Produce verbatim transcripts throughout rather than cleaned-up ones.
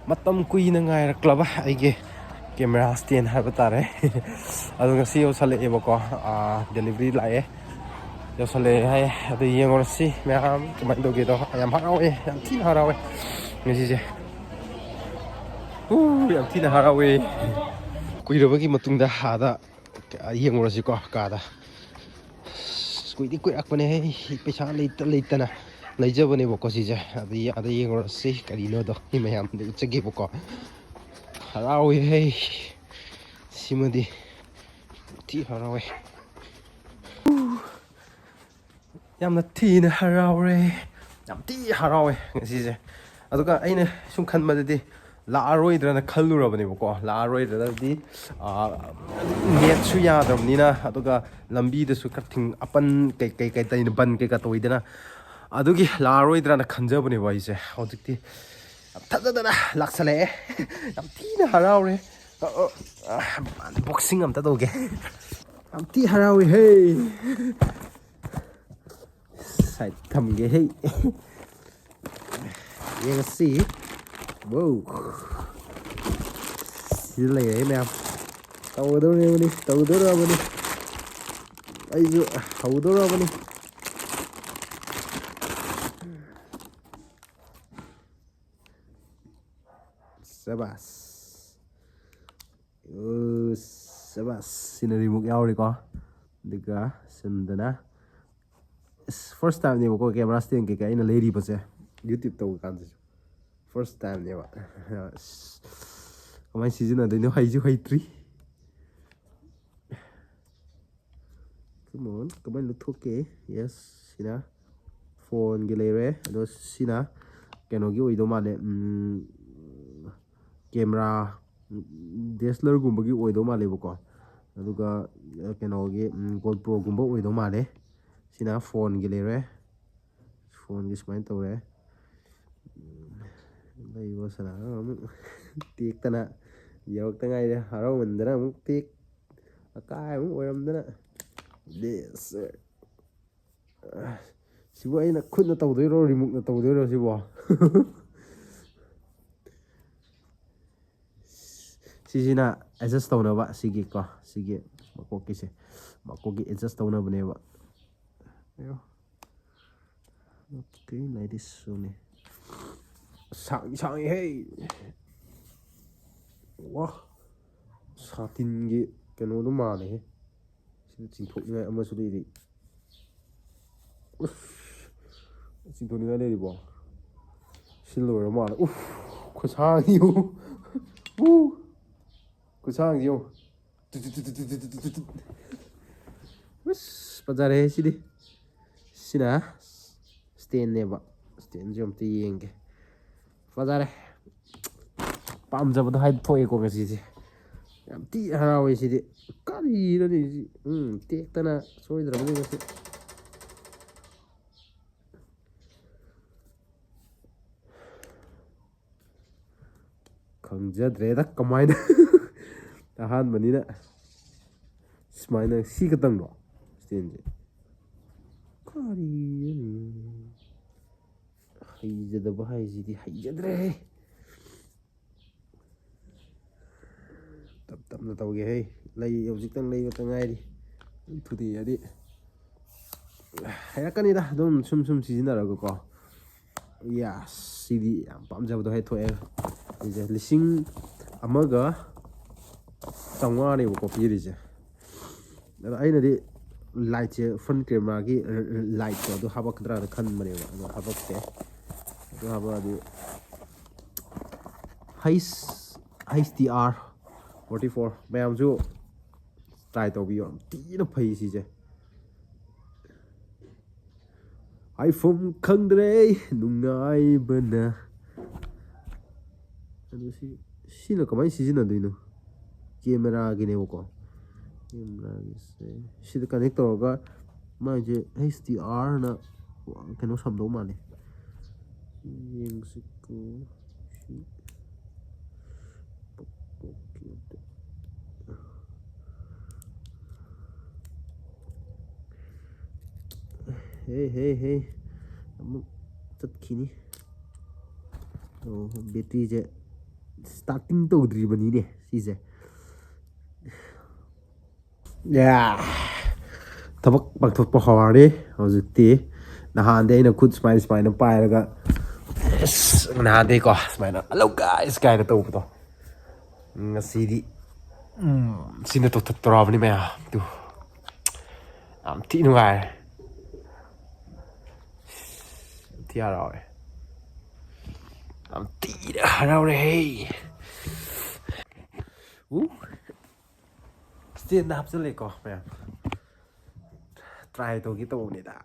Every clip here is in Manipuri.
ꯃꯇꯝ ꯀꯨꯏꯅ ꯉꯥꯏꯔꯛꯂꯕ ꯑꯩꯒꯤ ꯀꯦꯃꯦꯔꯥ ꯁ꯭ꯇꯦꯟ ꯍꯥꯏꯕ ꯇꯥꯔꯦ꯫ ꯑꯗꯣ ꯉꯁꯤ ꯌꯧꯁꯜꯂꯛꯑꯦꯕꯀꯣ, ꯗꯦꯂꯤꯚꯔꯤ ꯂꯥꯛꯑꯦ, ꯌꯧꯁꯜꯂꯛꯑꯦ ꯍꯥꯏ꯫ ꯑꯗꯨ ꯌꯦꯡꯉꯨꯔꯁꯤ ꯃꯌꯥꯝ ꯀꯃꯥꯏꯅ ꯇꯧꯒꯦꯗꯣ꯫ ꯌꯥꯝ ꯍꯔꯥꯎꯋꯦ, ꯌꯥꯝ ꯊꯤꯅ ꯍꯔꯥꯎꯋꯦ ꯉꯁꯤꯁꯦ꯫ ꯎ, ꯌꯥꯝ ꯊꯤꯅ ꯍꯔꯥꯎꯋꯦ꯫ ꯀꯨꯏꯔꯕꯒꯤ ꯃꯇꯨꯡꯗ ꯑꯥꯗ ꯌꯦꯡꯉꯨꯔꯁꯤꯀꯣ, ꯀꯥꯗ꯫ ꯑꯁ, ꯀꯨꯏꯗꯤ ꯀꯨꯏꯔꯛꯄꯅꯦꯍꯦ, ꯄꯩꯁꯥ ꯂꯩꯇ ꯂꯩꯇꯅ ꯂꯩꯖꯕꯅꯦꯕꯀꯣ ꯁꯤꯁꯦ꯫ ꯑꯗ ꯌꯦꯡꯉꯨꯔꯁꯤ ꯀꯔꯤꯅꯣꯗꯣ ꯑꯩ ꯃꯌꯥꯝꯗ ꯎꯠꯆꯒꯦꯕꯀꯣ꯫ ꯍꯔꯥꯎꯋꯦꯍꯦ, ꯁꯤꯃꯗꯤ ꯊꯤ ꯍꯔꯥꯎꯋꯦ꯫ ꯌꯥꯝꯅ ꯊꯤꯅ ꯍꯔꯥꯎꯔꯦ, ꯌꯥꯝ ꯊꯤ ꯍꯔꯥꯎꯋꯦ ꯉꯁꯤꯁꯦ꯫ ꯑꯗꯨꯒ ꯑꯩꯅ ꯁꯨꯝ ꯈꯟꯕꯗꯗꯤ ꯂꯥꯛꯑꯔꯣꯏꯗ꯭ꯔꯅ ꯈꯜꯂꯨꯔꯕꯅꯦꯕꯀꯣ, ꯂꯥꯛꯑꯔꯣꯏꯗ꯭ꯔꯗꯤ, ꯅꯦꯠꯁꯨ ꯌꯥꯗ꯭ꯔꯕꯅꯤꯅ, ꯑꯗꯨꯒ ꯂꯝꯕꯤꯗꯁꯨ ꯈꯔ ꯊꯤꯡ ꯑꯄꯟ ꯀꯩ ꯀꯩ ꯀꯩ ꯇꯧꯔꯤꯅ, ꯕꯟ ꯀꯩꯀꯥ ꯇꯧꯋꯤꯗꯅ꯫ ꯑꯗꯨꯒꯤ ꯂꯥꯛꯑꯔꯣꯏꯗ꯭ꯔꯅ ꯈꯟꯖꯕꯅꯦꯕ ꯑꯩꯁꯦ꯫ ꯍꯧꯖꯤꯛꯇꯤ ꯌꯥꯝ ꯊꯥꯖꯗꯅ ꯂꯥꯛꯁꯜꯂꯛꯑꯦ꯫ ꯌꯥꯝ ꯊꯤꯅ ꯍꯔꯥꯎꯔꯦ꯫ ꯑꯟꯕꯣꯛꯁꯤꯡ ꯑꯝꯇ ꯇꯧꯒꯦ꯫ ꯌꯥꯝ ꯊꯤ ꯍꯔꯥꯎꯏ ꯍꯦ꯫ ꯁꯥꯏꯠ ꯊꯝꯒꯦ ꯍꯦ꯫ ꯌꯦꯡꯉꯁꯤ꯫ ꯋꯧ꯫ ꯁꯤꯗ ꯂꯩꯔꯦ ꯃꯌꯥꯝ꯫ ꯇꯧꯒꯗꯧꯔꯕꯅꯤ, ꯇꯧꯗꯧꯔꯕꯅꯤ꯫ ꯑꯩꯁꯨ ꯍꯧꯗꯧꯔꯕꯅꯤ꯫ ꯁꯕꯥꯁ꯫ ꯎ, ꯁꯕꯥꯁ꯫ ꯁꯤꯅ ꯔꯤꯃꯨꯛ ꯌꯥꯎꯔꯤꯀꯣ꯫ ꯑꯗꯨꯒ ꯁꯤꯟꯗꯅ, ꯑꯁ, ꯐꯥꯔꯁ ꯇꯥꯏꯝꯅꯦꯕꯀꯣ ꯀꯦꯃꯦꯔꯥ ꯁ꯭ꯇꯦꯟ ꯀꯩꯀꯥ ꯑꯩꯅ ꯂꯩꯔꯤꯕꯁꯦ, ꯌꯨꯇ꯭ꯌꯨꯕ ꯇꯧꯕ ꯀꯥꯟꯗꯁꯨ ꯐꯥꯔꯁ ꯇꯥꯏꯝꯅꯦꯕ꯫ ꯑꯁ, ꯀꯃꯥꯏꯅ ꯁꯤꯖꯤꯟꯅꯗꯣꯏꯅꯣ ꯍꯩꯁꯨ ꯍꯩꯇ꯭ꯔꯤ꯫ Come on, ꯀꯃꯥꯏꯅ ꯂꯧꯊꯣꯛꯀꯦ? Yes, ꯁꯤꯅ ꯐꯣꯟꯒꯤ ꯂꯩꯔꯦ꯫ ꯑꯗꯣ ꯁꯤꯅ ꯀꯩꯅꯣꯒꯤ ꯑꯣꯏꯗꯧ ꯃꯥꯜꯂꯦ, ꯀꯦꯃꯦꯔꯥ, ꯗꯤ ꯑꯦꯁ ꯑꯦꯜ ꯑꯥꯔꯒꯨꯝꯕꯒꯤ ꯑꯣꯏꯗꯧ ꯃꯥꯜꯂꯦꯕꯀꯣ꯫ ꯑꯗꯨꯒ, ꯑ, ꯀꯩꯅꯣꯒꯤ, ꯎꯝ, ꯒꯣꯄ꯭ꯔꯣꯒꯨꯝꯕ ꯑꯣꯏꯗꯧ ꯃꯥꯜꯂꯦ꯫ ꯁꯤꯅ ꯐꯣꯟꯒꯤ ꯂꯩꯔꯦ꯫ ꯐꯣꯟꯒꯤ ꯁꯨꯃꯥꯏꯅ ꯇꯧꯔꯦ꯫ ꯎꯝ, ꯂꯩꯕ ꯁꯅꯥꯒ ꯑꯃꯨꯛ ꯇꯦꯛꯇꯅ ꯌꯧꯔꯛꯇ ꯉꯥꯏꯔꯦ꯫ ꯍꯔꯥꯎꯃꯟꯗꯅ ꯑꯃꯨꯛ ꯇꯦꯛ, ꯑꯀꯥꯏ ꯑꯃꯨꯛ ꯑꯣꯏꯔꯝꯗꯅ꯫ Yes, sir. ꯁꯤꯕꯨ ꯑꯩꯅ ꯈꯨꯠꯅ ꯇꯧꯗꯣꯏꯔꯣ, ꯔꯤꯃꯨꯛꯅ ꯇꯧꯗꯣꯏꯔꯣ ꯁꯤꯕꯣ? ꯁꯤꯁꯤꯅ ꯑꯦꯗꯖꯁ ꯇꯧꯅꯕ, ꯁꯤꯒꯤꯀꯣ, ꯁꯤꯒꯤ ꯃꯀꯣꯛꯀꯤꯁꯦ, ꯃꯀꯣꯛꯀꯤ ꯑꯦꯗꯖꯁ ꯇꯧꯅꯕꯅꯦꯕ꯫ ꯑꯌꯣ꯫ Okay, like this ꯁꯨꯅꯤ꯫ ꯁꯥꯡ ꯁꯥꯡꯉꯤꯍꯦ꯫ ꯋꯥ꯫ ꯁꯥꯇꯤꯟꯒꯤ ꯀꯩꯅꯣꯗꯣ ꯃꯥꯜꯂꯦꯍꯦ꯫ ꯁꯤꯗ ꯆꯤꯡꯊꯣꯛꯅꯤꯡꯉꯥꯏ ꯑꯃꯁꯨ ꯂꯩꯔꯤ꯫ ꯎꯁ꯫ ꯆꯤꯡꯊꯣꯛꯅꯤꯡꯉꯥꯏ ꯂꯩꯔꯤꯕꯣ? ꯁꯤ ꯂꯣꯏꯔ ꯃꯥꯜꯂꯦ꯫ ꯎꯐ꯫ ꯈꯨꯁꯥꯡꯗꯤ ꯌꯦꯡꯉꯨ꯫ ꯎ꯫ ꯈꯨꯁꯥꯡꯗꯤ ꯌꯦꯡꯉꯨ꯫ Two two two. ꯎꯁ, ꯐꯖꯔꯦꯍꯦ ꯁꯤꯗꯤ꯫ ꯁꯤꯅ ꯁ꯭ꯇꯦꯟꯅꯦꯕ꯫ ꯁ꯭ꯇꯦꯟꯁꯦ ꯑꯝꯇ ꯌꯦꯡꯒꯦ꯫ ꯐꯖꯔꯦ꯫ ꯄꯥꯝꯖꯕꯗꯣ ꯍꯥꯏ ꯊꯣꯛꯑꯦꯀꯣ ꯉꯁꯤꯁꯦ꯫ ꯌꯥꯝ ꯊꯤ ꯍꯔꯥꯎꯋꯦ ꯁꯤꯗꯤ꯫ ꯀꯔꯤꯅꯣꯅꯦ ꯁꯤ? ꯎꯝ, ꯇꯦꯛꯇꯅ ꯁꯣꯏꯗ꯭ꯔꯕꯅꯤ ꯉꯁꯤ꯫ ꯈꯪꯖꯗ꯭ꯔꯦꯗ ꯀꯃꯥꯏꯅ꯫ ꯑꯍꯥꯟꯕꯅꯤꯅ꯫ ꯁꯨꯃꯥꯏꯅ ꯁꯤ ꯈꯛꯇꯪꯗꯣ ꯁ꯭ꯇꯦꯟꯁꯦ꯫ ꯀꯔꯤꯅꯣꯅꯦ? ꯍꯩꯖꯗꯕ ꯍꯥꯏꯁꯤꯗꯤ ꯍꯩꯖꯗ꯭ꯔꯦꯍꯦ꯫ ꯇꯞ ꯇꯞꯅ ꯇꯧꯒꯦ ꯍꯦ꯫ ꯂꯩ, ꯍꯧꯖꯤꯛꯇꯪ ꯂꯩꯕꯇ ꯉꯥꯏꯔꯤ꯫ ꯊꯨꯗꯦꯛꯑꯗꯤ ꯍꯩꯔꯛꯀꯅꯤꯗ, ꯑꯗꯨꯝ ꯁꯨꯝ ꯁꯨꯝ ꯁꯤꯖꯤꯟꯅꯔꯒꯀꯣ꯫ ꯌꯥꯁ, ꯁꯤꯗꯤ ꯌꯥꯝ ꯄꯥꯝꯖꯕꯗꯣ ꯍꯦꯛ ꯊꯣꯛꯑꯦ꯫ ꯁꯤꯁꯦ ꯂꯤꯁꯤꯡ ꯑꯃꯒ ꯆꯥꯝꯃꯉꯥꯅꯦꯕꯀꯣ ꯄꯤꯔꯤꯁꯦ꯫ ꯑꯗꯣ ꯑꯩꯅꯗꯤ ꯂꯥꯏꯠꯁꯦ, ꯐ꯭ꯔꯟ ꯀꯦꯃꯦꯔꯥꯒꯤ ꯂꯥꯏꯠꯇꯣ ꯑꯗꯨ ꯍꯥꯄꯛꯀꯗ꯭ꯔꯥꯅ ꯈꯟꯕꯅꯦꯕ, ꯑꯗꯣ ꯍꯥꯄꯛꯇꯦ꯫ ꯑꯗꯨ ꯍꯥꯄꯛꯑꯗꯤ ꯍꯩꯁ, ꯍꯩꯁ ꯗꯤ ꯑꯥꯔ ꯐꯣꯔꯇꯤ ꯐꯣꯔ ꯃꯌꯥꯝꯁꯨ ꯇ꯭ꯔꯥꯏ ꯇꯧꯕꯤꯌꯣ꯫ ꯌꯥꯝ ꯊꯤꯅ ꯐꯩ ꯁꯤꯁꯦ꯫ ꯍꯥꯏꯐꯝ ꯈꯪꯗ꯭ꯔꯦ ꯅꯨꯡꯉꯥꯏꯕꯅ꯫ ꯑꯗꯨ ꯁꯤ, ꯁꯤꯅ ꯀꯃꯥꯏꯅ ꯁꯤꯖꯤꯟꯅꯗꯣꯏꯅꯣ? ꯀꯦꯃꯦꯔꯥꯒꯤꯅꯦꯕꯀꯣ꯫ ꯀꯦꯃꯦꯔꯥꯒꯤꯁꯦ ꯁꯤꯗ ꯀꯅꯦꯛ ꯇꯧꯔꯒ ꯃꯥꯏꯁꯦ ꯍꯩꯁ ꯗꯤ ꯑꯥꯔꯅ ꯀꯩꯅꯣ ꯁꯝꯗꯧ ꯃꯥꯜꯂꯦ꯫ ꯌꯦꯡꯁꯤꯀꯣ꯫ ꯁꯤ꯫ ꯍꯦ, ꯍꯦ, ꯍꯦ꯫ ꯑꯃꯨꯛ ꯆꯠꯈꯤꯅꯤ꯫ ꯑꯣ, ꯕꯦꯇ꯭ꯔꯤꯁꯦ ꯁ꯭ꯇꯥꯔꯇꯤꯡ ꯇꯧꯗ꯭ꯔꯤꯕꯅꯤꯅꯦ ꯁꯤꯁꯦ꯫ ꯌꯥ, ꯊꯕꯛ ꯄꯥꯡꯊꯣꯛꯄ ꯍꯧꯔꯅꯤ ꯍꯧꯖꯤꯛꯇꯤ꯫ ꯅꯍꯥꯟꯗꯤ ꯑꯩꯅ ꯈꯨꯠ ꯁꯨꯃꯥꯏꯅ ꯁꯨꯃꯥꯏꯅ ꯄꯥꯏꯔꯒ, ꯑꯁ, ꯅꯍꯥꯟꯗꯤꯀꯣ ꯁꯨꯃꯥꯏꯅ "Hello guys" ꯀꯥꯏꯅ ꯇꯧꯕꯗꯣ, ꯉꯁꯤꯗꯤ ꯎꯝ, ꯁꯤꯅ ꯇꯧꯊꯠꯇꯣꯔꯕꯅꯤ ꯃꯌꯥꯝ꯫ ꯇꯨ, ꯌꯥꯝ ꯊꯤ ꯅꯨꯡꯉꯥꯏꯔꯦ꯫ ꯌꯥꯝ ꯊꯤ ꯍꯔꯥꯎꯔꯦ꯫ ꯌꯥꯝ ꯊꯤꯅ ꯍꯔꯥꯎꯔꯦ ꯍꯦ꯫ ꯎ, ꯁ꯭ꯇꯦꯟꯗ ꯍꯥꯞꯆꯜꯂꯦꯀꯣ ꯃꯌꯥꯝ꯫ ꯇ꯭ꯔꯥꯏ ꯇꯧꯒꯦ ꯇꯧꯕꯅꯤꯗ꯫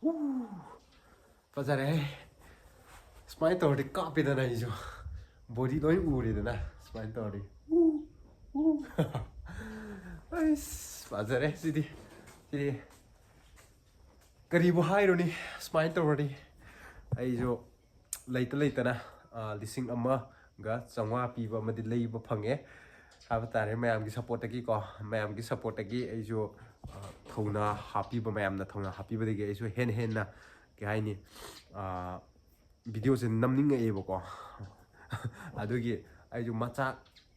ꯎ, ꯐꯖꯔꯦ꯫ ꯁꯨꯃꯥꯏꯅ ꯇꯧꯔꯗꯤ ꯀꯥꯞꯄꯦꯗꯅ ꯑꯩꯁꯨ꯫ ꯕꯣꯗꯤ ꯂꯣꯏ ꯎꯔꯦꯗꯅ ꯁꯨꯃꯥꯏꯅ ꯇꯧꯔꯗꯤ꯫ ꯎ, ꯎ꯫ ꯑꯩꯁ, ꯐꯖꯔꯦ ꯁꯤꯗꯤ꯫ ꯁꯤꯗꯤ ꯀꯔꯤꯕꯨ ꯍꯥꯏꯔꯨꯅꯤ? ꯁꯨꯃꯥꯏꯅ ꯇꯧꯔꯗꯤ ꯑꯩꯁꯨ ꯂꯩꯇ ꯂꯩꯇꯅ, ꯑ, ꯂꯤꯁꯤꯡ ꯑꯃꯒ ꯆꯥꯝꯃꯉꯥ ꯄꯤꯕ ꯑꯃꯗꯤ ꯂꯩꯕ ꯐꯪꯉꯦ ꯍꯥꯏꯕ ꯇꯥꯔꯦ, ꯃꯌꯥꯝꯒꯤ ꯁꯞꯄꯣꯔꯠꯇꯒꯤꯀꯣ꯫ ꯃꯌꯥꯝꯒꯤ ꯁꯞꯄꯣꯔꯠꯇꯒꯤ ꯑꯩꯁꯨ, ꯑ, ꯊꯧꯅꯥ ꯍꯥꯞꯄꯤꯕ, ꯃꯌꯥꯝꯅ ꯊꯧꯅꯥ ꯍꯥꯞꯄꯤꯕꯗꯒꯤ ꯑꯩꯁꯨ ꯍꯦꯟꯅ ꯍꯦꯟꯅ, ꯀꯩ ꯍꯥꯏꯅꯤ, ꯑ, ꯚꯤꯗꯤꯑꯣꯁꯦ ꯅꯝꯅꯤꯡꯉꯛꯑꯦꯕꯀꯣ꯫ ꯑꯗꯨꯒꯤ ꯑꯩꯁꯨ ꯃꯆꯥ,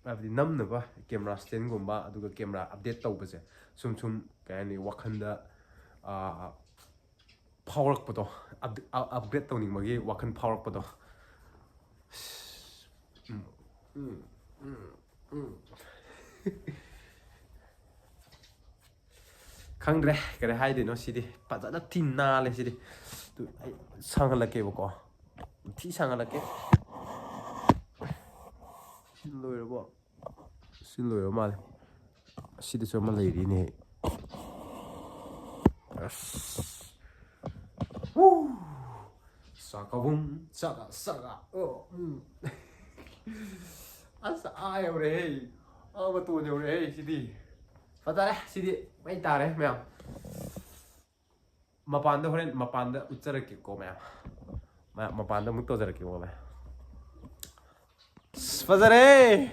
ꯍꯥꯏꯕꯗꯤ ꯅꯝꯅꯕ ꯀꯦꯃꯦꯔꯥ ꯁ꯭ꯇꯦꯟꯒꯨꯝꯕ, ꯑꯗꯨꯒ ꯀꯦꯃꯦꯔꯥ ꯑꯞꯗꯦꯠ ꯇꯧꯕꯁꯦ ꯁꯨꯝ ꯁꯨꯝ, ꯀꯩ ꯍꯥꯏꯅꯤ, ꯋꯥꯈꯜꯗ, ꯑ, ꯐꯥꯎꯔꯛꯄꯗꯣ, ꯑꯞ-, ꯑꯞ-, ꯑꯞꯒ꯭ꯔꯦꯗ ꯇꯧꯅꯤꯡꯕꯒꯤ ꯋꯥꯈꯜ ꯐꯥꯎꯔꯛꯄꯗꯣ꯫ ꯎꯝ, ꯎꯝ, ꯎꯝ, ꯎꯝ꯫ ꯈꯪꯗ꯭ꯔꯦ, ꯀꯔꯤ ꯍꯥꯏꯗꯣꯏꯅꯣ ꯁꯤꯗꯤ꯫ ꯐꯖꯅ ꯊꯤ ꯅꯥꯜꯂꯦ ꯁꯤꯗꯤ꯫ ꯇꯨ, ꯑꯩ ꯁꯥꯡꯍꯜꯂꯛꯀꯦꯕꯀꯣ꯫ ꯊꯤ ꯁꯥꯡꯍꯜꯂꯛꯀꯦ꯫ ꯁꯤ ꯂꯣꯏꯔꯕꯣ? ꯁꯤ ꯂꯣꯏꯔ ꯃꯥꯜꯂꯦ꯫ ꯑꯁꯤꯗꯁꯨ ꯑꯃ ꯂꯩꯔꯤꯅꯦ꯫ ꯑꯁ꯫ ꯋꯨ! ꯆꯥꯛꯀꯕꯨꯝ, ꯆꯥꯛꯀ, ꯆꯥꯛꯀ꯫ ꯑꯣ, ꯎꯝ꯫ ꯑꯁ, ꯑꯥ ꯌꯧꯔꯦꯍꯦ꯫ ꯑꯥ ꯃꯇꯣꯟ ꯌꯧꯔꯦꯍꯦ ꯁꯤꯗꯤ꯫ ꯐꯖꯔꯦ ꯁꯤꯗꯤ꯫ ꯃꯩ ꯇꯥꯔꯦ ꯃꯌꯥꯝ꯫ ꯃꯄꯥꯟꯗ ꯍꯣꯔꯦꯟ ꯃꯄꯥꯟꯗ ꯎꯠꯆꯔꯛꯀꯦꯀꯣ ꯃꯌꯥꯝ꯫ ꯃ-, ꯃꯄꯥꯟꯗ ꯑꯃꯨꯛ ꯇꯧꯖꯔꯛꯀꯦꯀꯣ ꯃꯌꯥꯝ꯫ ꯑꯁ, ꯐꯖꯔꯦ!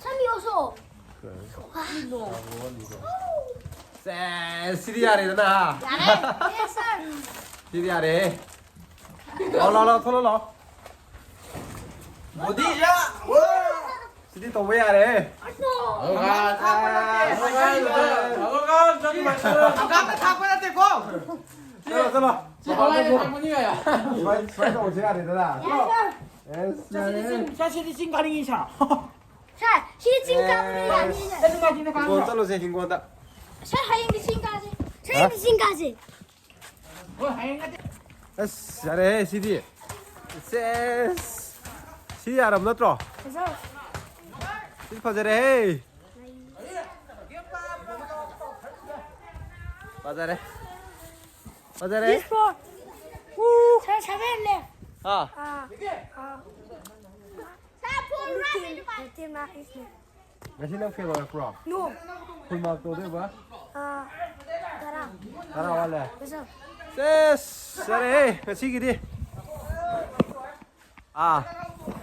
Send me also. ꯁꯦ, ꯁꯤꯗꯤ ꯌꯥꯔꯦꯗꯅ꯫ ꯌꯥꯔꯦ꯫ Yes, sir. ꯁꯤꯗꯤ ꯌꯥꯔꯦ꯫ ꯂꯥꯎ, ꯂꯥꯎ, ꯂꯥꯎ, ꯊꯣꯛꯂꯛꯑꯣ, ꯂꯥꯎ꯫ ꯕꯣꯗꯤ ꯌꯥ꯫ ꯁꯤꯗꯤ ꯇꯧꯕ ꯌꯥꯔꯦ꯫ ꯍꯪꯒꯥꯝꯗ ꯊꯥꯛꯄ ꯅꯠꯇꯦꯀꯣ꯫ ꯆꯠꯂꯣ, ꯆꯠꯂꯣ꯫ ꯁꯤ ꯍꯋꯥꯏꯗ ꯊꯥꯛꯄꯅꯤ ꯀꯥꯏꯌꯣ꯫ ꯁꯨꯃꯥꯏ, ꯁꯨꯃꯥꯏ ꯇꯧꯕꯁꯦ ꯌꯥꯔꯦꯗꯅ꯫ Yes, sir. Yes, sir. ꯁꯤ ꯆꯤꯡ, sir, ꯁꯤꯗꯤ ꯆꯤꯡ ꯀꯥꯅꯤꯡꯉꯤ, sir꯫ Sir, ꯁꯤ ꯆꯤꯡ ꯀꯥꯕꯗ ꯌꯥꯅꯤ, sir꯫ ꯍꯤꯡꯒꯣꯜ ꯆꯠꯂꯨꯁꯦ, ꯍꯤꯡꯒꯣꯜꯗ꯫ Sir, ꯍꯌꯦꯡꯗꯤ ꯆꯤꯡ ꯀꯥꯁꯦ꯫ Sir, ꯍꯌꯦꯡꯗꯤ ꯆꯤꯡ ꯀꯥꯁꯦ꯫ ꯑꯁ, ꯌꯥꯔꯦꯍꯦ, ꯁꯤꯗꯤ꯫ ꯁꯦꯁ꯫ ꯁꯤ ꯌꯥꯔꯕ ꯅꯠꯇ꯭ꯔꯣ? Yes, sir꯫ ꯁꯤ ꯐꯖꯔꯦꯍꯦ꯫ ꯐꯖꯔꯦ꯫ ꯐꯖꯔꯦ꯫ This four꯫ Sir, seven left꯫ Ah. Ah, ah. Routine, routine practice ꯅꯦ꯫ ꯉꯁꯤ ꯅꯪ ꯐꯦꯜ ꯑꯣꯏꯔꯛꯄ꯭ꯔꯣ? No꯫ Full mark ꯇꯧꯗꯣꯏꯕ? ꯑꯥ, ꯇꯔꯥ꯫ ꯇꯔꯥ ꯋꯥꯠꯂꯦ? Yes, sir꯫ ꯁꯦꯁ, ꯌꯥꯔꯦꯍꯦ, ꯉꯁꯤꯒꯤꯗꯤ꯫ ꯑꯥ,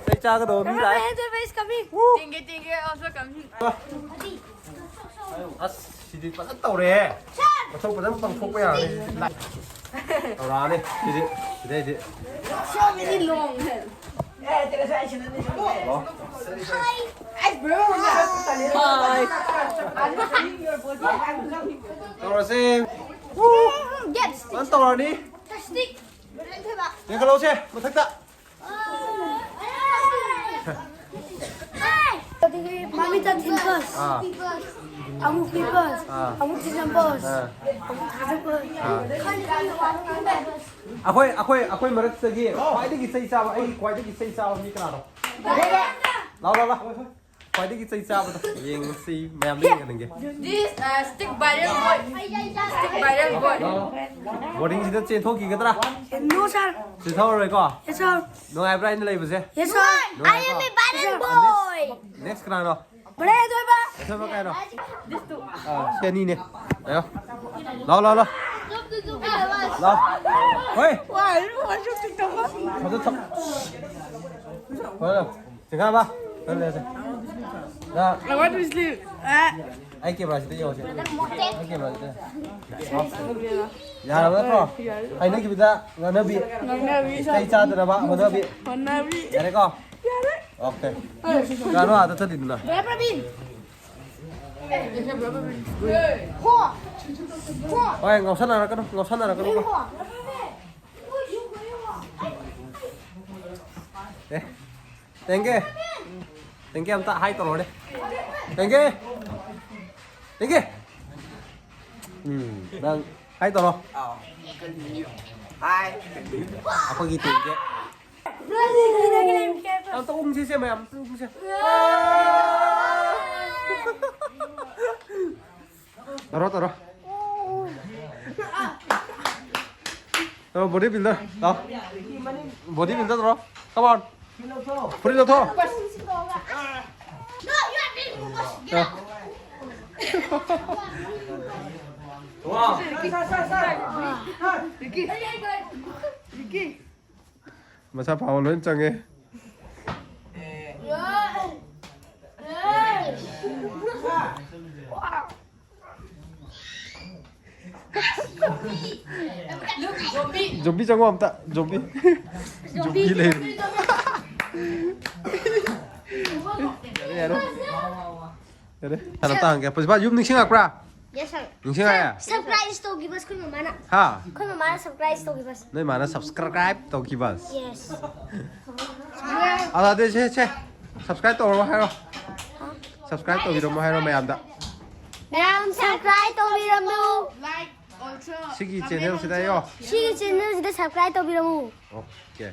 ꯆꯩ ꯆꯥꯒꯗꯧꯕ ꯃꯤ ꯂꯥꯛꯑꯦ꯫ Brother, brother is coming꯫ ꯇꯤꯡꯒꯦ, ꯇꯤꯡꯒꯦ, also coming꯫ ꯑꯁ, ꯁꯤꯗꯤ ꯐꯖꯅ ꯇꯧꯔꯦꯍꯦ꯫ ꯃꯊꯧ ꯐꯖꯅ ꯄꯥꯡꯊꯣꯛꯄ ꯌꯥꯔꯅꯤ ꯁꯤꯗꯤ꯫ ꯇꯧꯔꯛꯑꯅꯤ ꯁꯤꯗꯤ, ꯁꯤꯗꯩꯗꯤ꯫ So many long. Hello. Hi. ꯇꯧꯔꯁꯦ꯫ Get ꯐꯖꯅ ꯇꯧꯔꯅꯤ꯫ Stick꯫ ꯌꯦꯡꯈꯠꯂꯧꯁꯦ ꯃꯊꯛꯇ꯫ ꯑꯗꯒꯤ ꯃꯃꯤꯠꯇ ꯊꯤꯟ ꯄꯣꯁ, ꯑꯥ꯫ ꯑꯃꯨꯛ ꯄꯤ ꯄꯣꯁ, ꯑꯥ꯫ ꯑꯃꯨꯛ ꯊꯤꯟꯖꯝ ꯄꯣꯁ, ꯑꯥ꯫ ꯑꯃꯨꯛ ꯊꯥꯖꯝ ꯄꯣꯁ꯫ ꯑꯥ꯫ ꯑꯩꯈꯣꯏ, ꯑꯩꯈꯣꯏ, ꯑꯩꯈꯣꯏ ꯃꯔꯛꯇꯒꯤ ꯈ꯭ꯋꯥꯏꯗꯒꯤ ꯆꯩ ꯆꯥꯕ, ꯑꯩꯒꯤ ꯈ꯭ꯋꯥꯏꯗꯒꯤ ꯆꯩ ꯆꯥꯕ ꯃꯤ ꯀꯅꯥꯅꯣ? ꯂꯥꯎ, ꯂꯥꯎ, ꯂꯥꯎ꯫ ꯈ꯭ꯋꯥꯏꯗꯒꯤ ꯆꯩ ꯆꯥꯕꯗꯣ ꯌꯦꯡꯁꯤ, ꯃꯌꯥꯝꯗ ꯌꯦꯡꯍꯟꯒꯦ꯫ This, uh, stick viral boy. Stick viral boy. ꯕꯣꯔꯗꯤꯡꯁꯤꯗ ꯆꯦꯟꯊꯣꯛꯈꯤꯒꯗ꯭ꯔꯥ? No, sir꯫ ꯆꯦꯟꯊꯣꯛꯑꯔꯣꯏꯀꯣ? Yes, sir꯫ ꯅꯨꯡꯉꯥꯏꯕ꯭ꯔꯥ ꯑꯩꯅ ꯂꯩꯕꯁꯦ? Yes, sir꯫ I am a viral boy꯫ Next ꯀꯅꯥꯅꯣ? ꯕ꯭ꯔꯦꯛ ꯑꯣꯏꯕ꯫ ꯑꯊꯣꯏꯕ ꯀꯥꯏꯔꯣ? ꯑꯥ, ꯁꯤ ꯑꯅꯤꯅꯦ꯫ ꯑꯌꯣ꯫ ꯂꯥꯎ, ꯂꯥꯎ, ꯂꯥꯎ꯫ ꯂꯥꯎ꯫ ꯍꯣꯏ꯫ ꯊꯝꯃꯣ, ꯊꯝꯃꯣ꯫ ꯍꯣꯏ, ꯂꯥꯎ꯫ ꯆꯤꯡꯈꯥꯕ꯫ ꯆꯠꯂꯦ, ꯆꯠꯂꯦ꯫ I want to sleep. ꯑꯥ꯫ ꯑꯩ ꯀꯦꯃꯦꯔꯥꯁꯤꯗ ꯌꯦꯡꯉꯁꯦ꯫ ꯑꯩ ꯀꯦꯃꯦꯔꯥꯁꯤꯗ꯫ ꯌꯥꯔꯕ ꯅꯠꯇ꯭ꯔꯣ? ꯌꯥꯔꯦ꯫ ꯍꯥꯏꯅꯈꯤꯕꯗ ꯉꯥꯡꯅꯕꯤ꯫ ꯉꯥꯡꯅꯕꯤ꯫ ꯆꯩ ꯆꯥꯗꯅꯕ ꯍꯣꯠꯅꯕꯤ꯫ ꯍꯣꯠꯅꯕꯤ꯫ ꯌꯥꯔꯦꯀꯣ? ꯌꯥꯔꯦ꯫ Okay꯫ ꯀꯅꯥꯅꯣ ꯑꯥꯗ ꯆꯠꯂꯤꯗꯨꯅ? ꯕ꯭ꯔꯗꯔ ꯄ꯭ꯔꯕꯤꯟ꯫ ꯍꯣ꯫ ꯍꯣ꯫ ꯍꯣꯏ, ꯉꯥꯎꯁꯟꯅꯔꯛꯀꯅꯨ, ꯉꯥꯎꯁꯟꯅꯔꯛꯀꯅꯨꯀꯣ꯫ ꯍꯣ꯫ ꯑꯦ, ꯇꯦꯡꯒꯦ꯫ ꯇꯦꯡꯒꯦ ꯑꯝꯇ hi ꯇꯧꯔꯣꯅꯦ꯫ ꯇꯦꯡꯒꯦ꯫ ꯇꯦꯡꯒꯦ꯫ ꯎꯝ, ꯅꯪ hi ꯇꯧꯔꯣ꯫ ꯑꯥꯎ꯫ Hi꯫ ꯑꯩꯈꯣꯏꯒꯤ ꯇꯦꯡꯒꯦ꯫ ꯑꯝꯇ ꯎꯝꯁꯤꯁꯦ ꯃꯌꯥꯝ, ꯑꯝꯇ ꯎꯝꯁꯦ꯫ ꯇꯧꯔꯣ, ꯇꯧꯔꯣ꯫ ꯇꯧꯔꯣ, body builder꯫ ꯂꯥꯎ꯫ Body builder ꯇꯧꯔꯣ꯫ Come on꯫ ꯐꯨꯔꯤꯠ ꯂꯧꯊꯣꯛ꯫ ꯃꯁꯥ ꯐꯥꯕ ꯂꯣꯏ ꯆꯪꯉꯦ꯫ ꯖꯣꯝꯕꯤ ꯆꯪꯉꯣ ꯑꯝꯇ꯫ ꯖꯣꯝꯕꯤ꯫ ꯖꯣꯝꯕꯤ ꯂꯩꯔꯦ꯫ ꯌꯥꯔꯦ, ꯌꯥꯔꯦ꯫ ꯌꯥꯔꯦ꯫ ꯁꯥꯟꯅ ꯇꯥꯍꯟꯒꯦ꯫ ꯄꯨꯁꯄꯥ, ꯌꯨꯝ ꯅꯤꯡꯁꯤꯡꯉꯛꯄ꯭ꯔꯥ? Yes, sir꯫ ꯅꯤꯡꯁꯤꯡꯉꯛꯑꯦ? Surprise ꯇꯧꯈꯤꯕꯁ ꯑꯩꯈꯣꯏ ꯃꯃꯥꯅ꯫ ꯍꯥ? ꯑꯩꯈꯣꯏ ꯃꯃꯥꯅ surprise ꯇꯧꯈꯤꯕꯁ꯫ ꯅꯣꯏ ꯃꯥꯅ subscribe ꯇꯧꯈꯤꯕꯁ? Yes꯫ ꯑꯗꯨꯗꯤ ꯁꯦ, ꯁꯦ꯫ Subscribe ꯇꯧꯔꯝꯃꯣ ꯍꯥꯏꯔꯣ꯫ Subscribe ꯇꯧꯕꯤꯔꯝꯃꯣ ꯍꯥꯏꯔꯣ ꯃꯌꯥꯝꯗ꯫ ꯃꯌꯥꯝ subscribe ꯇꯧꯕꯤꯔꯝꯃꯨ꯫ Like also꯫ ꯁꯤꯒꯤ comment channel ꯁꯤꯗ also꯫ ꯌꯣ꯫ ꯁꯤꯒꯤ channel ꯁꯤꯗ subscribe ꯇꯧꯕꯤꯔꯝꯃꯨ꯫ Okay꯫